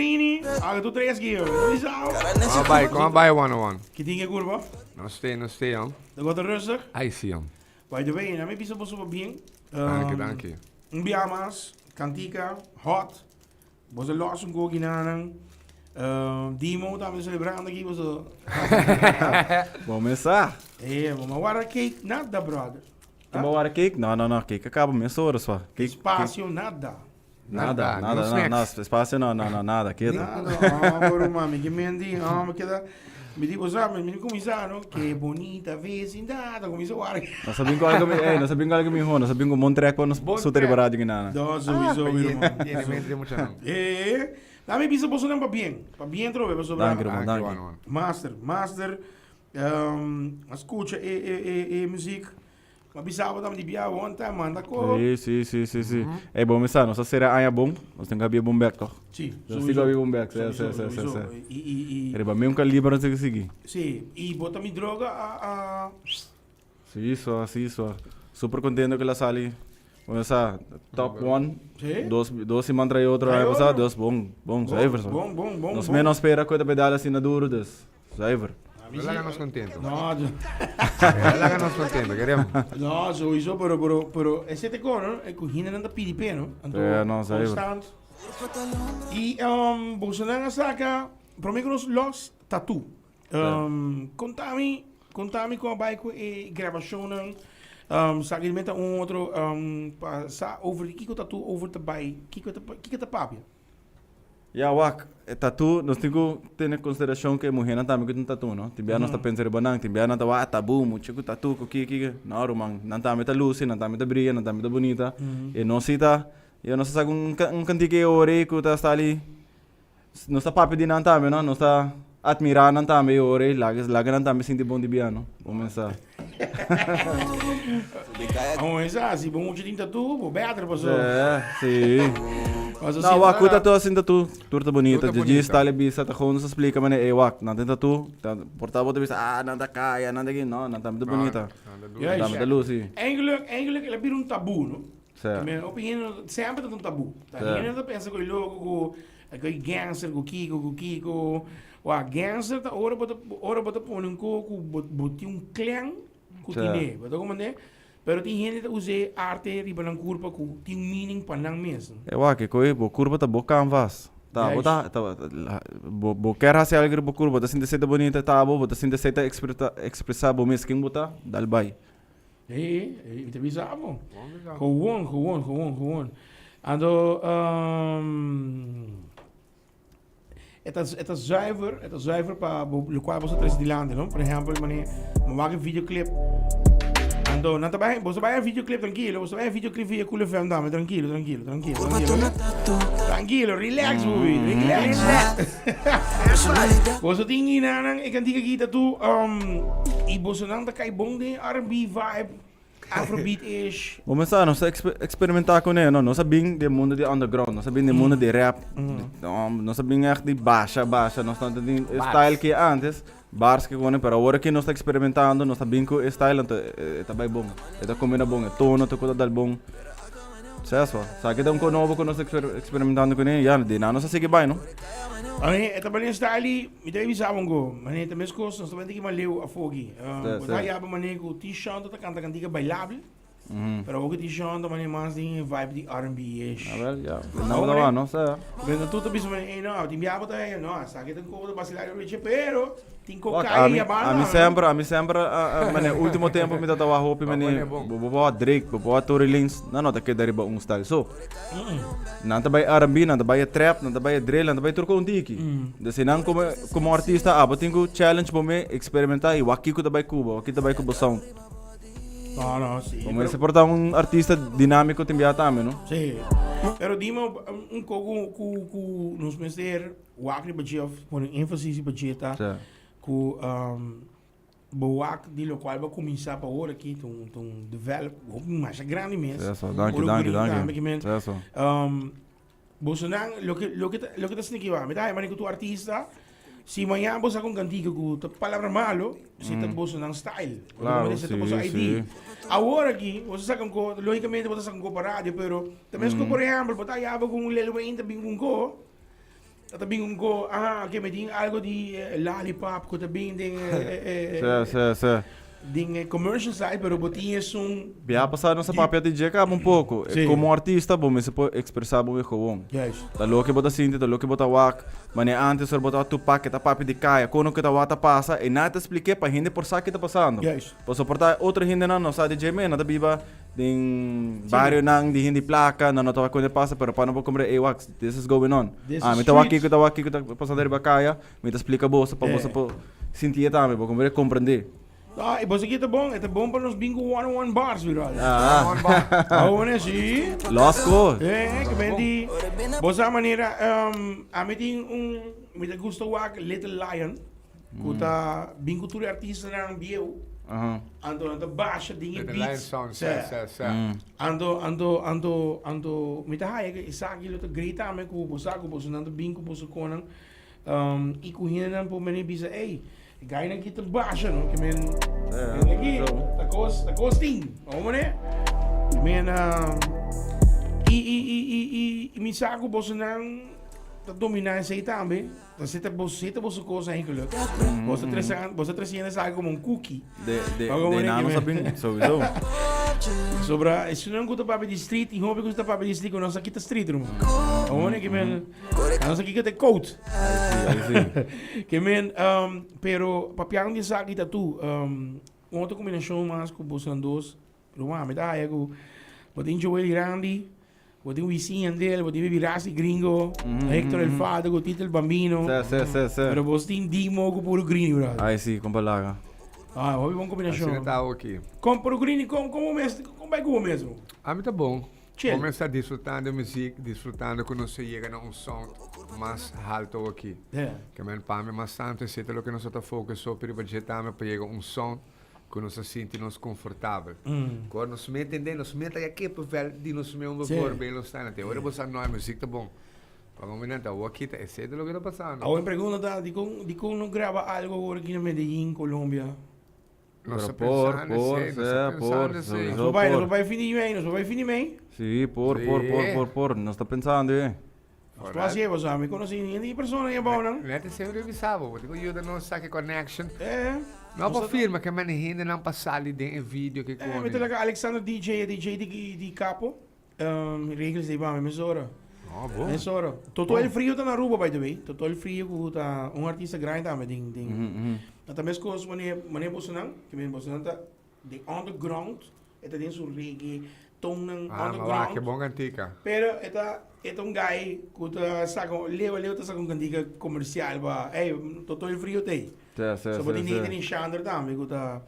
Greeny, aga tu tres gio. Kom bai, kom bai one on one. Ki tin ke kurba? No stay, no stay, jong. De gota rustig? Ai, si, jong. By the way, na mi bisa boso bien. Danki, danki. Un bia mas, kantika, hot. Boso los un koki nanan. Dimo tambe celebrando aki boso. Bon mesa. Eh, bo ma wara cake nada, brother. Bo wara cake? No, no, no, cake acaba mes ora swa. Cake, Espacio nada. Nada, nada, nada, nada, espacio no, no, no, nada, keto. Nada, oh, pero mami, que mendi, oh, me queda, mi digo, sabe, mi comienza, no, que bonita vecindad, comienza wara. Nos a bin cu algo, ey, nos a bin cu algo miho, nos a bin cu un bon track pa nos suta riba radio guinana. No, sowieso, mi ruman. Tiene mente di muchanan. Eh, laat mi bisa boso nan pa bien, pa bien trobe, pasobra. Danki, ruman, danki. Master, master, a scucha e, e, e, e muziek. Ma bisa bo tam di bia one time manda ko. Si, si, si, si, si. Ey, bo mesa, nos a sera aña bon, nos tin ku habia bon bek toch? Si, Nos tin ku habia bon bek, si, si, si, si, si. I, i, i. Riba mi un kaliber nos tin ku sigui. Si, i bo ta mi droga a, a. Si, so, si, so. Super kontento ku el a sali. Bo mesa, top one. Si. Dos, dos siman tras otro aña pasá, dus bon, bon, zuiver so. Bon, bon, bon. Nos menos spera ku e ta pedal asina duro, dus. Zuiver. No laga nos contento. No, No laga nos contento, queremos. No, sowieso, pero, pero, pero ese te cono, e ku hende nan ta pidi pe, no? Anto, Ja, no, zuiver. constant. I um, boso nan a saca, prome ku nos los tattoo. Um, Contami, contami kon a bai ku e grabashonnan. Um, sa ki meta un otro um, pa sa over di kiko tattoo over ta bai, kiko ta, kiko ta papia. Ya wak, e tatu, nos tin ku tene konsiderashon ku e muhénan tambe ku tin tatu, no? Tin bia nos ta pensa riba nan, tin bia nan ta wak, ah, tabu, mucha ku tatu, ku ki, ki. No, ruman, nan tambe ta lusi, nan tambe ta bria, nan tambe ta bunita. E nos si ta, ya nos ta saka un un kantika e ora ei ku ta sali, nos ta papia di nan tambe, no? Nos ta atmirá nan tambe e ora ei, laga laga nan tambe sinti bon di bia, no? Bo mensa. Awor esa, si bo mucha tin tatu, bo beter paso. Sí, sí. Paso No, si wak, ku ta- tatu asin tatu, tur ta bonita. Tur ta Djis bonita. tal e bisa, ta gewoon nos a splika manera, ey wak, nan tin tatu, ta por ta bo ta bisa, ah, nan ta kaya, nan ta ki, no, nan tambe ta bonita. Nan ta Nan Juist. tambe ta lusi. Eigenlijk, eigenlijk el a bira un taboe, no? Sí. Mi opinion, semper ta un taboe. Ta Sí. hende ta pensa ku e loko, ku ku e gangster, ku kiko, ku kiko. Wak, gangster ta ora bo ta ora bo ta pone un ko ku bo bo tin un klen ku Sí. tine. Bo ta komprende? Pero tin hende ta usa e arte riba nan kurpa ku tin un meaning pa nan mes. E wak, e koe bo kurpa ta bo canvas. Ta bo ta, ta bo bo ker hasi algu riba bo kurpa, bo ta sinti esei ta bonita, ta abo, bo ta sinti esei ta ekspresa bo mes ken bo ta, dal bai. E, e, ta bisa abo. Gewoon, gewoon, gewoon, gewoon. Anto, e ta, e ta zuiver, e ta zuiver pa bo, lokual boso trese dilanti, no? Por ehempel, mane, bo wak e videoclip. Anto, nan ta bai, boso bai a videoclip trankilo, boso bai a videoclip via Cool FM tambe, trankilo, trankilo, trankilo, trankilo. Trankilo, relax, bubi, relax. Boso tin ginanan e kantika aki ta tu, i bosonan ta kai bon den R&B vibe, Afrobeat-ish. Bo mester sa, nos ta experimentá kuné, no? Nos a bin den mundo di underground, nos a bin den mundo di rap, nos a bin ègt di basha, basha, nos no ta tin e style ke antes, bars ke kone, pero awor aki nos ta experimentando, nos ta bin ku e style, anto e ta bai bon, e ta kombina bon, e tono ta ku ta dal bon. Seswa, sa ki ta un ko nobo ku nos ta experimentando kuné, ya, di nan nos a sigui bai, no? Ane, e ta bali un style di, mi ta bisa bo ngo, mane ta meskos, nos ta bali tiki mas leu afó aki. Bo ta haya bo mane ku T-Sean ta kanta kantika bailabel, pero awor ku T-Sean ta mane mas den e vibe di R&B-ish. Awel, ya, nan bo ta wak, no? Sa. Pero tur ta bisa mane, ey no, tin bia bo ta haya, no, esaki ta un koko ta basilá riba dje, pero Tin Wak, kokain ami, ya banda. ami semper, ami semper, mane, ultimo tempo mi ta wak hopi, mane, bo bo wak Drake, bo bo wak Tory Lanez, nan no ta keda riba un style so. Nan ta bai R&B, nan ta bai e trap, nan ta bai e drill, nan ta bai tur kon tiki. Dus si nan como, como artista abo tin ku challenge bo me, experimenta y wak kiko ta bai ku bo, wak kiko ta bai ku bo sound. No, no, si. Como ese por ta un artista dinámico tin bia tambe, no? Si. Pero dime un koko ku ku nos mester Wak riba dje of pone énfasis riba dje ta ku bo wak di lokual bo a kuminsá pa ora aki ta un ta un develop hopi masha grandi mes. Eso, danki, danki, danki. Eso. Bosonan loke loke ta loke ta sneaky wak mi ta haya manera ku tur artista si mañana bo saka un kantika ku ta palabra malo si ta bosonan style. Klaro, si ta boso si, ID. si. Awor aki bo sa saka un ko logikamente bo ta saka un ko pa radio pero ta mes ku por ehèmpel bo ta haya bo ku un Lil Wayne ta bin ku un ko. ta bin un go, ah, oké, mi tin algo di lollipop ku ta bin den Sí, sí, sí. den e commercial side, pero bo tin esun. Bia pasá nos a papia di dje kaba un poko. Sí. Komo artista bo mester por ekspresá bo mes gewoon. Juist. Ta loke bo ta sinti, ta loke bo ta wak. Manera antes ora bo ta wak Tupac e ta papia di kaya, kono ke ta wak ta pasa, e nan ta splik'é pa hende por sa ke ta pasando. Juist. Pasobra por ta otro hendenan no sa di dje mes, nan ta biba den barionan di hende plaka, nan no ta wak kon e pasa, pero pa nan por komprende, ey wak, this is going on. This Ah, is mi ta wak streets. kiko ta wak kiko ta pasando riba kaya, mi ta splika boso pa boso por sinti e tambe, bo komprende, komprende. Ah, e boso aki ta bon, e ta bon pa nos bin ku one on one bars, mi brother. Ah, Awor si. Los ko. Eh, ke ben di. Boso a manera, um, a mi tin un, mi ta gusta wak Little Lion. Ku ta bin ku tur e artistanan bieu. Aha. Anto nan ta basha den e Little Lion beats. Sound, Sè. sè, sè, sè. Anto, anto, anto, anto mi ta haya ku esaki lo ta great tambe ku bo sa ku boso nan ta bin ku boso konan. Um, i ku hendenan por mene bisa, ey, e guynan aki ta basha, no? Ke men, Ja, men aki, so. ta kos, ta kos tin. Homo ne? Men, um, i, i, i, i, i, i mi sa ku bosonan ta dominá esei tambe. Ta zit bo zit boso kos eigenlijk. Boso tres boso tres hende sa como un cookie. De de de nano sa bin sowieso. Sobra e sunan ku ta papia di street i hopi ku ta papia di street ku nos a kita street ruman. Awor ke men nos a kita te coat. Ke men pero papiando di esaki ta tu un otro kombinashon mas ku boso nan dos ruman mi ta haya ku bo tin Joel i Randy. Bo tin Wisin Yandel, bo tin Baby Rasi Gringo, Hector El Fado ku Tito El Bambino. Sè, sè, sè, sè. Pero bos tin Dimo ku Puro Grini, brother. Ai si, kompa laga. Ah, hopi bon kombinashon. Asina ta awo aki. Kon Puro Grini, kon, kon bo mes, kon bai ku bo mesmo? Ami ta bon. Chill. Bo mes ta disfrutando muziek, disfrutando ku nos a yega na un sound mas halto aki. Yeah. Ke men pa mi mas tantu esei ta loke nos a ta focus hopi riba dje tambe pa yega un sound Ku nos a sinti nos konfortabel. Ku ora nos mete den, nos mete ya kippenvel di nos mes un bevoorbeeld nos ta na te. Ora bo sa no e muziek ta bon. Pa un momento awor kita esei ta loke ta pasando. Awor mi pregunta ta dikon dikon no graba algo awor aki na Medellin, Colombia? Nos ta Pero por, pensando por, esei, nos ta sea, por, pensando esei. Nos sowieso por bai, nos por. por bai fin di mei, nos por bai fin di mei. Sí, por, por, por, Sí. por, por. Nos ta pensando, eh. Nos por hasié, pasobra mi konosí ni e persona ei abou nan. Net esei mi bisa bo, bo tin ku yuda nos sa ki connection. Eh. No por firma ke mane hendenan pa sali den e video ke Eh, mi kone. ta laga Alexander DJ, e DJ di di Capo, regels ei pa mi mesora. Oh, bon. Mesora. Toto El Frio ta na Aruba by the way. Toto El Frio ku ta un artista grandi tambe den den. Ta meskos mane mane bosonan, ke men bosonan ta Den underground, e ta den su reggae, tonnan Ah, underground. ma wak, ke bon kantika. Pero e ta, e ta un guy ku ta saka, leu leu ta saka un kantika komersial pa, ey, Toto el Frio ta ey. Sí, sí, So bo sí, tin sí. Nathan y Shandra tambe ku ta,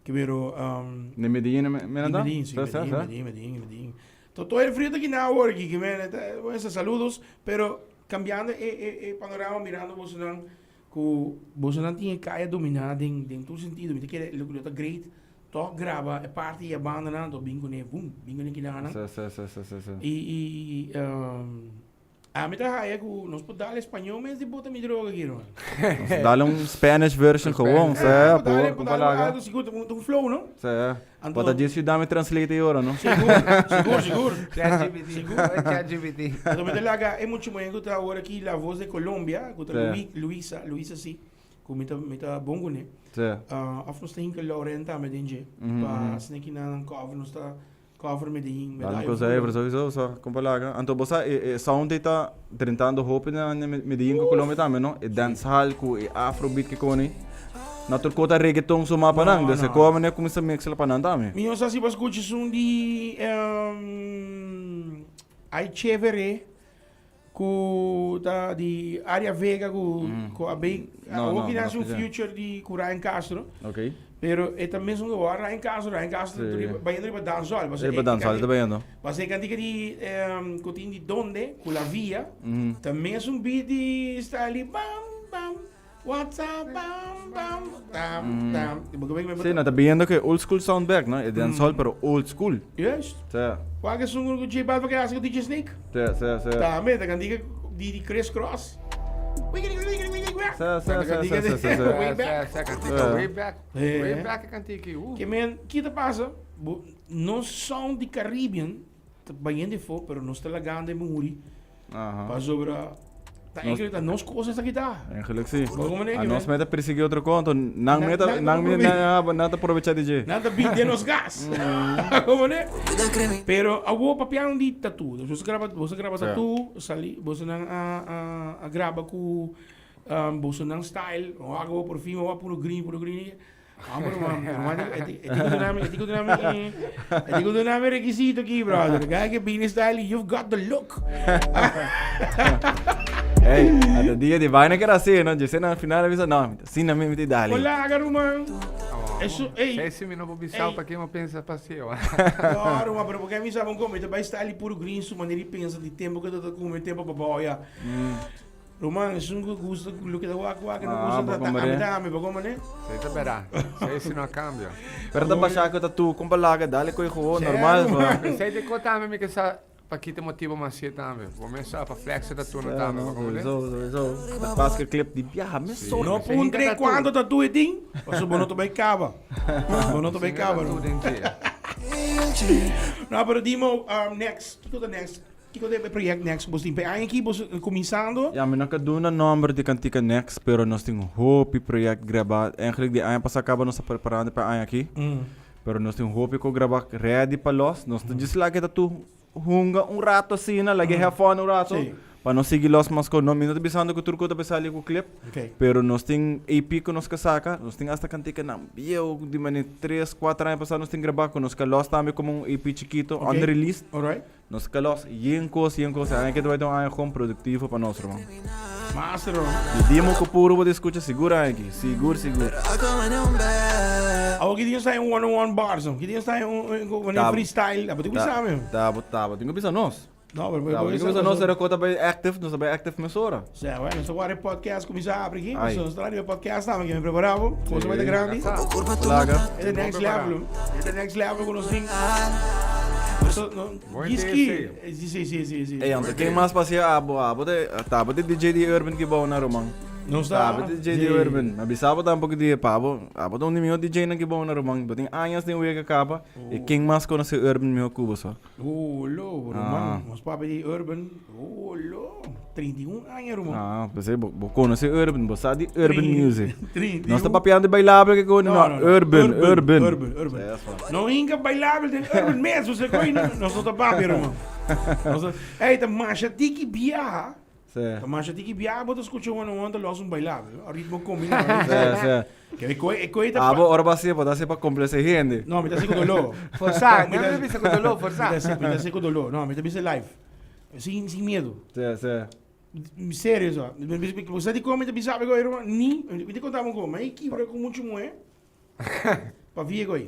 ke pero, De Medellín, me, me di da? Medellín, sí, Sí, sí, Medellín, sí. Medellín, Medellín, Medellín. Toto el Frio ta kina awor aki, ke men, e ta, bueno, saludos, pero cambiando e, e, e panorama mirando bosonan, Ku bosonan tin e kaya dominá den den tur sentido. Mi ta kere loke lo ta great tòg graba e parti i e bandanan anto bin kuné boom bin kuné kilanan. Sí, sí, sí, sí, sí, sí. I i ami ta haya ku nos por dal español mes di bota mi droga aki ruman. Nos dal un Spanish version gewoon, Sí, sí, por dal por, por por dal laga. algo sigur ta un flow no? Sí. Anto Bo ta djis yuda mi translate e ora, no? Sigur, sigur, sigur. ChatGPT. Sigur. ChatGPT. Anto mi ta laga e mucha muhé ku ta awor aki La Voz de Colombia, ku ta Sí. Lui, Luisa, Luisa si, ku mi ta, mi ta bon kuné. Sí. Ah, of nos ta hinka Lauren tambe den dje, Mhm, pa mhm. asina ki nan cover, nos ta cover Medellin, Dale Medallo cosa Full. pero sowieso, so, kompa laga. Anto bo sa, e, e sound ei ta drentando hopi na, na Medellin ku Colombia tambe, no? E dancehall ku e afrobeat ke koni. Na tur kota reggaeton su mapa nan, No, dus e no. koa mane kuminsa mixla pa nan tambe. Mi no sa si bo a skucha esun di ehm Ay Chévere ku ta di Aria Vega ku ku a bay No, awor no, ki no nan haci un skucha. future di ku Ryan Castro. Ok. Pero e ta mesmo ku Ryan Castro, Ryan Castro Sí. riba bayendo riba dancehall. Pasobra Riba e dancehall ta bayendo. Pasobra e kantika di ehm ku tin di Donde ku La Via Mhm. ta mesun beat di style di bam bam. What's up, bam, bam, tam, tam. Sí, no ta biendo ke old school sound back, no? E dancehall, pero old school. Juist. Sí. Cual ke sun ku J Balvin ke hasi ku DJ Snake? Sí, sí, sí. Tambe, ta kantika di di Criss Cross. Wiggity, wiggity, wiggity, wak. Sí, sí, sí, sí, sí, sí, sí. Way back. Sí, kantika way back. Way back e kantika, uh. Ke men, ki ta pasa? Bo, nos sound di Caribbean ta bayendo efo, pero nos ta lagando e muri. Aha. Pasobra. Ta eigenlijk ta nos cos esaki ta. Eigenlijk si. A nos meta persegui otro conto, nan meta, nan nan ta aprovecha di dje. Nan ta bin den nos gas. Como ne? Pero awo papiando di tatu, boso graba, boso graba tatu, sali, boso nan a a a graba cu boso nan style, awo por fin awo puro green, puro green. Amor, man, man, e ti ku dunami, e ti ku dunami, e ti ku dunami requisito aquí, brother. Guy que bini style, you've got the look. Hey, ata dia di vaina que era así, no? Yo na final avisa, no, sin na mi ti dale. Hola, ruman. Eso, ey. Sei si mi no por bisa pa ken mi pensa pa si, No, ruman, pero porque mi sabe como, mi ta bay style puro green su manera di pensa di tempo que ta come tempo pa boya. Ruman, esun ku gusta ku loke ta wak wak, no gusta ta ta ami ta ami, pa komo ne? Sei ta bera, sei si no a kambio. Pero ta basha ku ta tu kumpa laga, dale koe gewoon normal. Sei te ko tambe mi ke sa pa ki te motibo mi hasié tambe. Bo mes sa pa flex e tatu no tambe, pa komo ne? Sowieso, sowieso. Ta pas ke clip di biaha mesora. No puntre kuantu tatu e tin, pasobra bo no ta bai kaba. Bo no ta bai kaba no. No, pero dimo, next, kiko ta next? Kiko ta e project next ku bos tin? Pa e aña aki bos kuminsando? Ya, mi no ka duna nomber di kantika next, pero nos tin hopi project grabá. Eigenlijk di aña pasá kaba nos ta preparando pa e aña aki. Pero nos tin hopi ku grabá ready pa los. Nos ta djis laga e ta tur hunga un rato asina, laga e have fun un rato. Pa nos sigui los mas ku. No, mi no ta bisando ku tur ku ta por sali ku clip. Pero nos tin EP ku nos ka saka. Nos tin asta kantikanan bieu di manera tres, kuater aña pasá nos tin grabá ku nos ka los tambe komo un EP chikito, unreleased. Nos ka los yen kos, yen kos. E aña ke ta bai ta un aña gewoon produktivo pa nos, ruman. Master, ruman. Di dimo ku puru bo ta skucha sigur aña aki. Sigur, sigur. Awor ki tin sta en one on one bars, no? Ki tin sta en un un freestyle? Abo tin ku bisa mi. Ta, bo ta, bo tin ku bisa nos. No, pero Ta, bo tin ku bisa nos, pero ku ta bai active, nos ta bai active mesora. Sea, bueno, nos ta wak e podcast kuminsá abri aki. Nos ta riba podcast tambe, ke mi prepará bo. Cosa bai ta grandi. Laga. E ta next level. E ta next level ku nos tin. Giski. Si, si, si, si. Ey, anto ken mas pasia abo? Abo ta, ta abo ta DJ di Urban ki bou na ruman. Nos ta. Ta abo ta DJ di Urban. Ma bisa abo tampoco di pa abo, abo ta un di mihor DJ nan ki bou na ruman. Bo tin añas den wega kaba. E ken mas konosé Urban mihor ku bo so? Oh lo, ruman. Nos papia di Urban. Oh lo. 31 aña, ruman. Ah, pensé, bo, bo conoce Urban, bo sa di Urban Music. 31. Nos ta papiando di bailable que con, no, No, no, no. Urban, Urban, Urban. Urban, Urban. Sí, eso. No inca bailable den Urban mes, você coi, no, nos no ta papia, ruman. Nos ta, ey, ta masha tiki biaha. Sí. Ta masha tiki biaha, bo ta scucha one on one ta los un bailable. Ritmo combina. Sí, sí. Que e coi, e coi ta Abo, ora bo hasi, bo ta hasi pa complacer hende. No, mi ta hasi cu dolor. Forsa, Mi no ta- mi ta bisa cu dolor, forsa. Mi ta hasi, mi ta hasi cu dolor. No, mi ta bisa live. Sin, sin miedo. Sí, sí. Serio so. Bo sa di con mi ta bisa awe goy, ruman? Ni, mi ta conta bo un con. Mi a kibra cu mucho muhe. Pa via goy.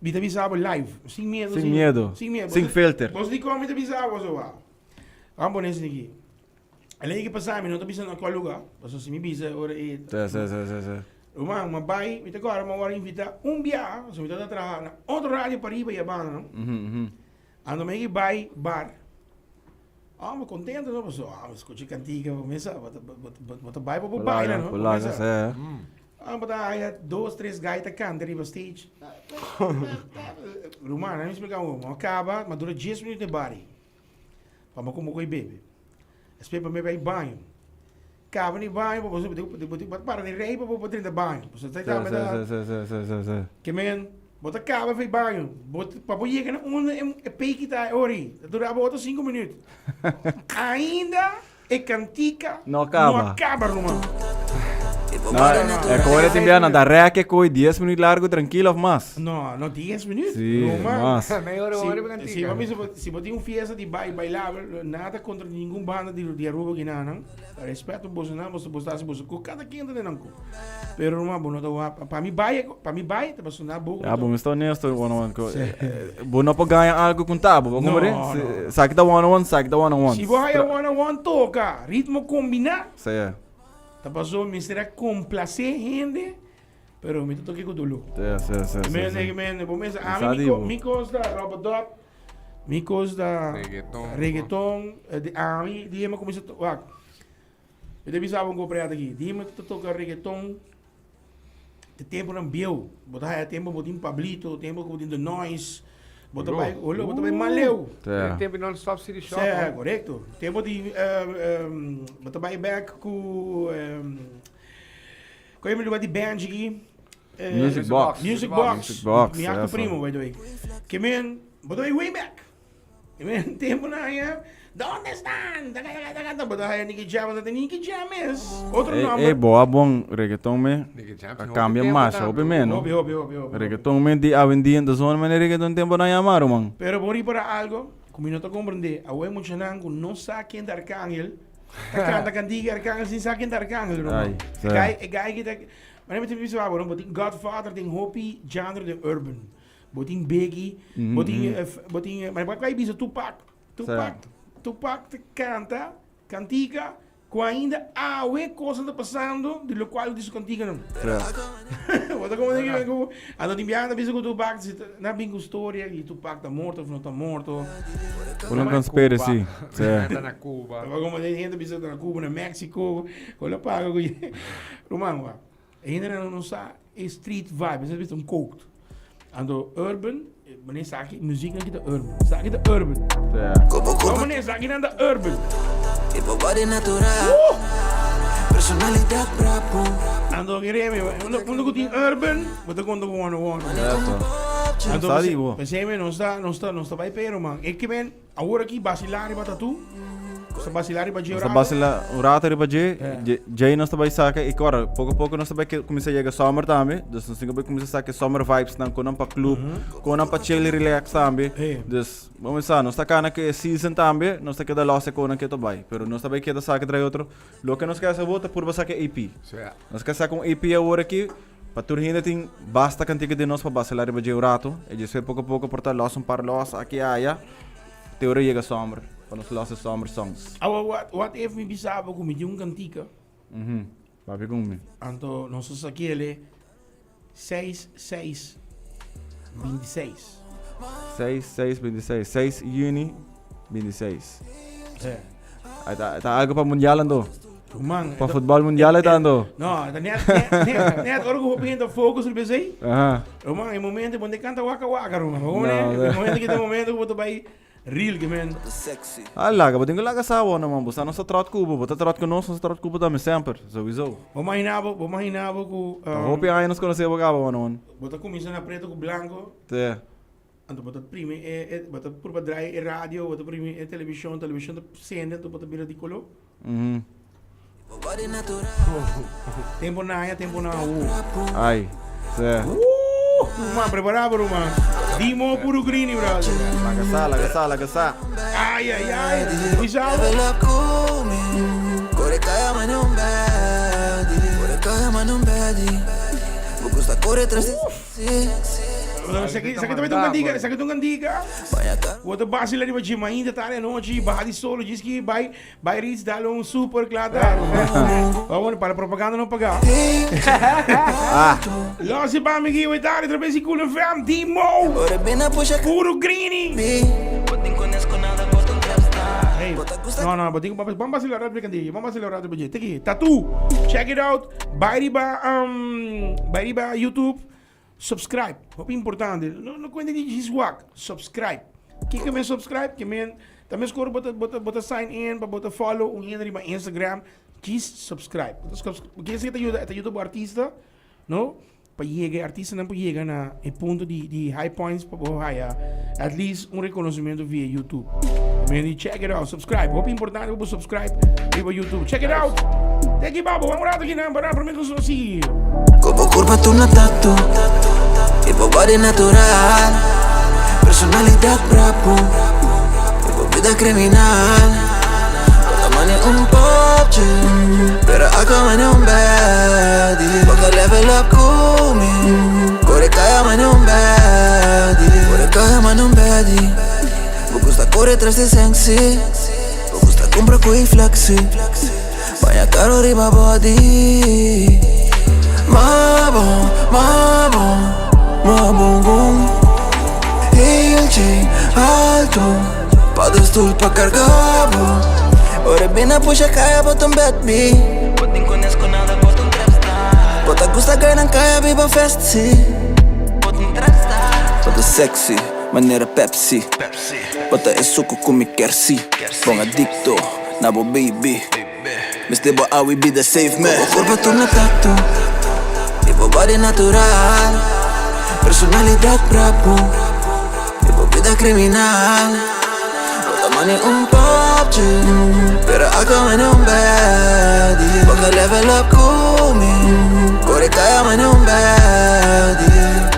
Mi ta bisa bo live. Sin miedo. Sin miedo. Sin miedo. Sin filter. Bo sa di con mi ta bisa bo so, wa. Vamos pone esaki aki. Alei ke pasa mi no ta bisa na cual lugar. Pasobra si mi bisa ora e. Sí, sí, sí, sí, sí. Ruman, mi a bai, mi ta kòrda mi a wòrdu invitá un biaha, pasobra mi tabata traha na otro radio pariba i abanda, no? Ando mi a bai bar. Oh, mi contento, no? Pasobra, ah, mi scucha cantica, bo mesa, bo ta, bo ta, bo ta bai pa bo baila, no? Bo Polaga, mesa. sí. Ah, bo ta haya dos, tres guy ta canta riba stage. Ruman, mi explica un, mi a caba, mi a dura dies minuut den bar ei. Pa mi como coy bebe. Despues pa mi bai baño. Caba di baño, bo bo bo para di rei pa bo por drenta baño. Pasobra ta Sí, sí, sí, sí, sí, sí, sí. Ke men, bo ta kaba for baño, bo pa bo yega na unda e peki ta e ora ei, ta dura bo otro sinku minüt. Ainda e kantika No kaba. no a kaba, ruman. No, e koe tin bia nan ta rek e koe dies minüt largu trankil of mas? No, no dies minüt, Sí, ruman. mas. Meia ora, Si, ora riba kantika. si bo bisa bo si bo tin un fiesta di bai bailabel, nada kontra ningun banda di di Aruba kinanan. Respeto boso nan, boso boso ta hasi boso ku kada ken ta den nan ku. Pero ruman bo no ta wak, pa mi bai, pa mi bai ta basuna bo. Ya bo mester honesto one on one ku bo no por gaña algo ku ta bo, bo No, komprende? no. Esaki ta one on one, esaki ta one on one. Si bo haya one on one toka, ritmo kombiná, Sí. ta paso mester a komplase hende, pero mi ta toke ku doló. Sí, sí, sí, sí, Men, sí. men, bo mester, Sa ami mi di ko, bo. mi kos ta rubber dub, Mi kos ta Reggaeton. reggaeton, di ami di hema kuminsá to wak. Mi ta bisa bo un kopreat aki, di hema ta toka reggaeton e tempunan bieu. Bo ta haya tempu bo tin Pablito, tempu ku bo tin The Noise. Bo ta bai, holo, bo ta bai maleu. Te tempo non stop city shop. Sí, correcto. Tempo di bo ta bai back ku Koe mi lugar di Benji ki? Music Box. Music Box. Music Box. Mi acto primo, by the way. Ke men, bo ta bai way back. Ke men tempo na ya. Donde están? Taka taka taka taka. Bo ta haya Nicky Jam, bo ta Nicky Jam es. Otro nomber. Ey, boa bon reggaeton me. Nicky Jam. A cambia mas, hopi menos. Hopi, hopi, hopi, hopi. Reggaeton me di awendia in de zona, mane reggaeton tempo na yama, ruman. Pero bo ripara algo ku mi no ta comprende. Awe muchanan ku no sa ken ta Arcangel. Ta canta cantiga Arcangel sin sa ken ta Arcangel, ruman. Ay, E guy, e guy ki ta. Mane mi ta bisa bo, bo tin Godfather den hopi genre de urban. Bo tin Biggie, bo tin, bo tin, mane bo kai bisa Tupac. Tupac, Tupac ta canta cantiga cu ainda awe cosnan ta pasando di locual di su cantiganan. Bo ta como den cu anto tin biaha ta bisa cu Tupac si ta na bin cu storia di Tupac ta morto of no ta morto. Uno conspiracy. Ta na Cuba. Bo como den hende bisa ta na Cuba, na Mexico, cu lo paga cu Ruman wak. E hendenan no sa e street vibe, esei ta un code. Anto urban, meneer sa ki muziek nan ki ta urban. Sa ki ta urban. No meneer, sa ki nan ta urban. Anto kere mi, unda ku tin urban, bo ta konta ku one one. Anto pensei mi, nos ta, nos ta, nos ta bai pero man. E ke men. Awor aki basilá riba tatu. Nos ta basilá riba dje un Nos ta rato. basilá un rato riba dje. Djei nos ta bai saka i kòrda, poko poko nos ta bai kuminsá yega summer tambe. Dus nos tin ku bai kuminsá saka e summer vibes nan, konan pa club, konan pa chill i relax tambe. Dus, bo mester sa, nos ta kana ku e season tambe, nos ta keda lòs e konan ke ta bai. Pero nos ta bai keda saka drai otro. Loke nos ke hasi awor ta purba saka e EP. Nos ke saka un EP awor aki pa tur hende tin basta kantika di nos pa basilá riba dje un rato. E djespe poko poko por ta lòs un par lòs aki aya te ora yega sòmer pa nos lòs e sòmer songs. Awa what what if mi bisa bo ku mi tin un kantika. Papia ku mi. Anto nos a sakiele seis seis 26. 6, 6, 26. 6 juni 26. Sí. Ahí ta, ta algo pa mundial ando. Ruman. Pa futbol mundial está ando. No, ta net, net, net, net ora ku hopi focus riba esei. Aha. Ruman, e momento bonde canta waka waka, ruman. No, No, e momento que te momento ku bo bai real que men. Ah, laga, bo tin ku laga sa awor, man. Bo sa nos ta trot ku bo, bo ta trot ku nos, nos ta trot ku bo tambe semper. Sowieso. Bo imaginabo, bo imaginabo ku Um, hopi aña nos konosé bo kaba, man. Bo ta kuminsá na preto ku blanko. Te. Anto bo ta primi e, e bo ta purba draai e radio, bo ta primi e televishon, televishon ta sende, anto bo ta bira di koló. Tempo na aña, tempo na awo. Ai, se. Ruman, prepara bo ruman. Dimo puro grini, brother. Laga sa, laga sa, laga sa. Ai, ai, ai. Bisa. Esaki tambe ta un cantica, esaki ta un cantica. Bo ta basila riba dje mainta tarde anochi, baha di solo, djis ki bai bai reach dal un super kla ta. Bueno, para propaganda no paga. Los pa mi ki tarde traves di Cool FM, Dimo. Puro Greeny. Hey, no, no, bo tin ban basila rato cantica, ban basila rato pa dje. Tiki, Tattoo. Check it out. Bai riba um, bai riba YouTube. Subscribe, hopi importante. No, no cuenta di djis wak. Subscribe. Kiko men subscribe? Ke men ta mes kor bota bota bota sign in pa bota follow un hende riba Instagram. Djis subscribe. Bota subscribe. Porque esei ta yuda, ta yuda bo artista, no? Pa yega, e artistanan por yega na e punto di di high points pa bo haya at least un reconocimiento via YouTube. Men di check it out, subscribe. Hopi importante pa bo subscribe riba YouTube. Check it out. Thank you, Babo. Vamos rato aquí, para para mí con sigue. Como curva tu no tatu Tipo body natural Personalidad bravo Tipo vida criminal Bota money un pop Pero acá money un baddie Porque level up con me Corre kaya money un baddie Corre kaya money un baddie Me gusta corre tras de sexy Me gusta compra cu flexi Baña caro riba body Ma bon, ma bon, ma bon gon Heel chain alto Pa de stoel pa carga bo Ora bina pusha kaya bo ta un bad B Bo ta gusta gay nan kaya biba fest si Bo ta sexy. Manera Pepsi Bo ta e suku ku mi ker si Bon adikto na bo baby Mester bo awe bida save me Bo kurpa tur na tatu I bo body natural Personalidat brabu I bo bida kriminal Bo ta mane un popchi Pero ako mane un baddie Bo ka level up ku mi Kore kaya mane un baddie.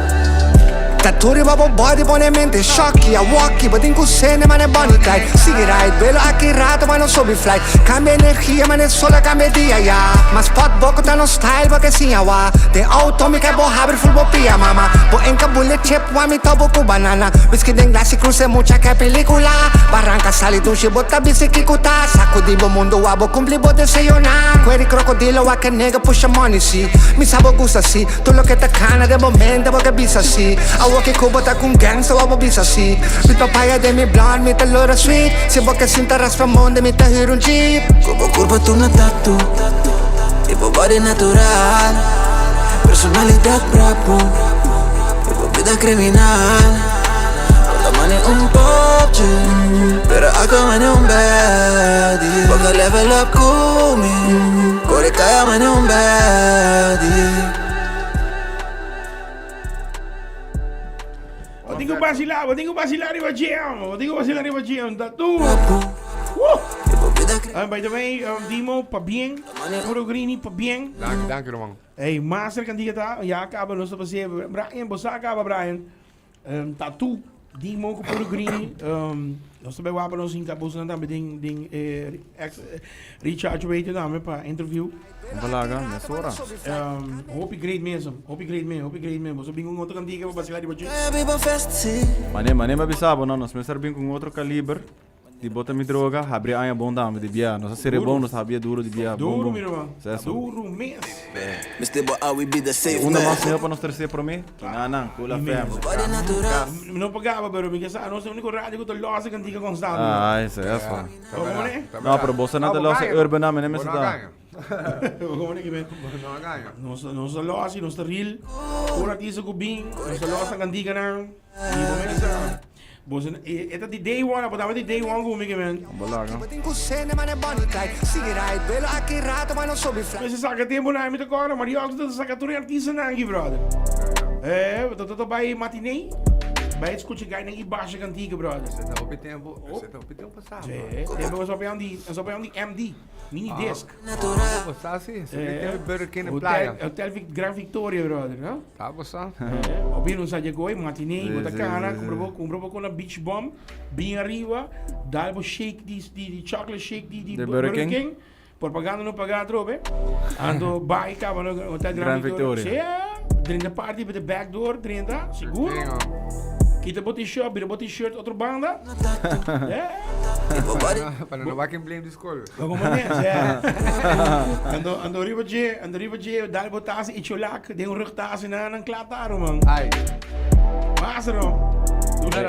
Tattoo riba bo body pone mente shocky A walkie bo tin cu cene mane Bonnie Clyde Sigui ride belo aki rato ma no subi flight Cambia energia mane sol a cambia dia ya Ma spot bo cu ta no style bo ke siña wa Den auto mi ke bo habri full bo pia mama Bo enca bullet chip wa mi tobo cu banana Whisky den glas y cruce mucha ke pelicula Barranca sali dushi bo ta bisa kico ta Sacudi bo mundo wa bo cumpli bo deseonan Cueri crocodilo wa ke nega pusha money si Mi sa bo gusta si Tur loke ta kana den bo mente bo ke bisa si Awor ke ku bo ta ku un gangster wou bo bisa si Mi papaya den mi blond mi ta lora sweet Si bo ke sinta raspa monde mi ta hür un jeep. Ku bo kurpa tur na tatu I bo body natural Personalidat brabu I bo bida kriminal Bo ta mane un popchi Pero ako mane un baddie Bo ka level up ku mi Kore kaya mane un baddie. Bo tin ku basila, bo tin ku basila riba jam. Bo tin ku basila riba jam. Ta duro. Woo! By the way, Dimo, pabien. Puro Greeny, pabien. Danki, danki, ruman. Hey, master kandiga ta, ya kaba nos ta pasé. Brian, bo sa kaba, Brian. Tattoo, Dimo ku Puro Greeny. Nos ta bai wak pa nos hinka bosonan tambe den den eh, ex Recharge Radio tambe pa interview. Balaga, mesora. Hopi great mes, hopi great mes, hopi great mes. Boso bin ku un otro kantika pa basila riba dje. Mane, mane mi a bisa bo no, nos mester bin ku un otro kaliber di bota mi droga, habri aña bon tambe di bia. Nos a sere bon, nos a habia duro di bia. Bon, Duro bon. mi ruman, Seso. duro mes. E unda mas mihó pa nos tercer promé? Kinanan, Kula FM. Mi no pagaba, pero mi ke sa, nos e úniko radio ku ta losa kantika konstante. Ai, seso. Como ne? No, pero boso no ta losa urban na, mene mester ta. Como ne kibe? Nos nos ta losa y nos ta real. Tur artista ku bin, nos ta losa kantika nan. Y bo mester boso e ta di day one, abo tabata di day one ku mi kibe. Bolaga. Mester saka tempo nan mi ta kòrda Mariotto ta saka tur e artistanan aki brother. Eh, ta ta bai matinee, bai skucha gainan i basha kantika brother. Esei ta hopi tempu, esei ta hopi tempu pasá. Sí, tempu nos papia di, nos papia di MD, mini disc. Tempu pasá si, esei ta tempu Burger King na playa. Hotel Gran Victoria brother, no? Ta pasá. Eh, opi nos a llegó matinee, bo ta kana, kumpra bo, kumpra bo kona beach bomb. Bin ariba, dal bo shake di, di, di chocolate shake di, di De Burger King. King. Propaganda no paga atrobe. Anto bai caba no Hotel Gran Gran Victoria. Victoria. Sí, drinta party bij de back door, drinta, seguro. Tengo. Kita bo t-shirt, bira bo t-shirt otro banda. Yeah. Para no bakken blame di school. Maar como net, ja. Ando, ando riba dje, ando riba dje, dal bo tas i cholak, den un rugtas en nan klaar taro, man. Ai. Pásaro.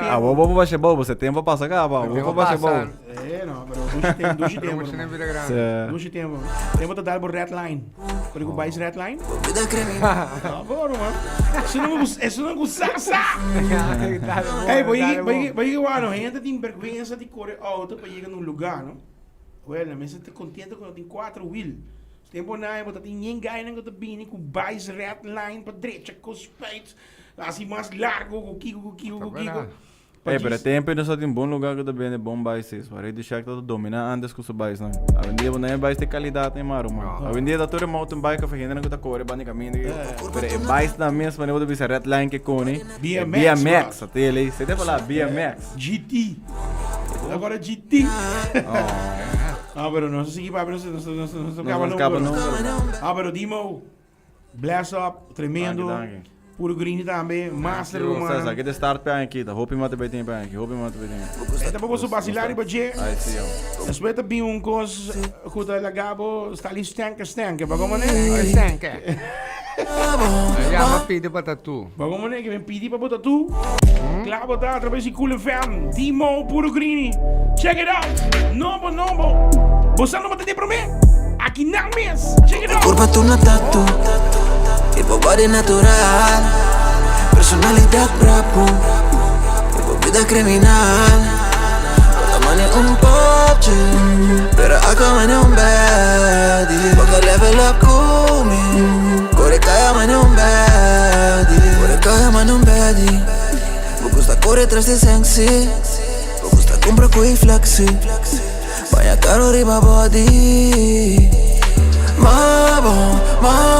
Ah, bo bo bashe bo, bo se tempo pasa ka, bo bo bashe bo. Eh, no, pero dushi tempo, dushi tempo. Dushi tempo. Tempo ta dar bo red line. Pero ku bais red line? Ah, boro, man. Eso no eso no gusta sa. Hey, boy, boy, boy, bueno, gente tin vergüenza di corre auto pa llega en un lugar, no? Well, me siento contento cuando tin cuatro wheel. Tempo na, bo ta tin yen gainan ku ta bini ku bais red line pa drecha ku spuit. Así mas largo ku kiko ku kiko ku kiko. Ey, pero e tempo nos tin bon lugar ku ta bende bon bices. Pa Radio Shack ta domina antes ku su bicenan. Awendia bo no hay bice di calidad ni maru man. Awendia ta tur e mountain bike of hendenan ku ta kore banda di kaminda. Pero e bicenan mes manera bo ta bisa red line ke koni. BMX. BMX, a tele. Se te fala BMX. GT. Agora GT. Ah, pero nos sigui papia, nos nos nos nos Nos nos caba caba numero. Ah, pero Dimo, bless up, tremendo. Danki, danki. Puro Greeny tambe, master César, ruman. que te start pe aqui, tá? Hopi mate bem tempo aqui, hopi mate bem tempo. Eta bobo vacilar riba dje. Ai, sim, ó. Después ta bin un cos ku ta lagabo sta li stanke stanke, pa como ne? Stanke. Ja, ma pide pa tatu. Pa como ne, que me pidi pa bo tatu. Claro ta, a través di Cool FM, Dimo Puro Greeny. Check it out. Nobo, nobo. Bo sa no bata promé? Aki nan mes. Check it out. Curva tu na tatu Tipo body natural Personalidad bravo Tipo vida. Bida criminal. Bo ta mane un popchi, pero aki mane un baddie. Bo ta level up cu mi. Core caya mane un baddie. Core caya mane un baddie. Bo gusta core tras di sexy. Bo gusta cumpra cu flexi. Vaya caro riba body. Ma bon, ma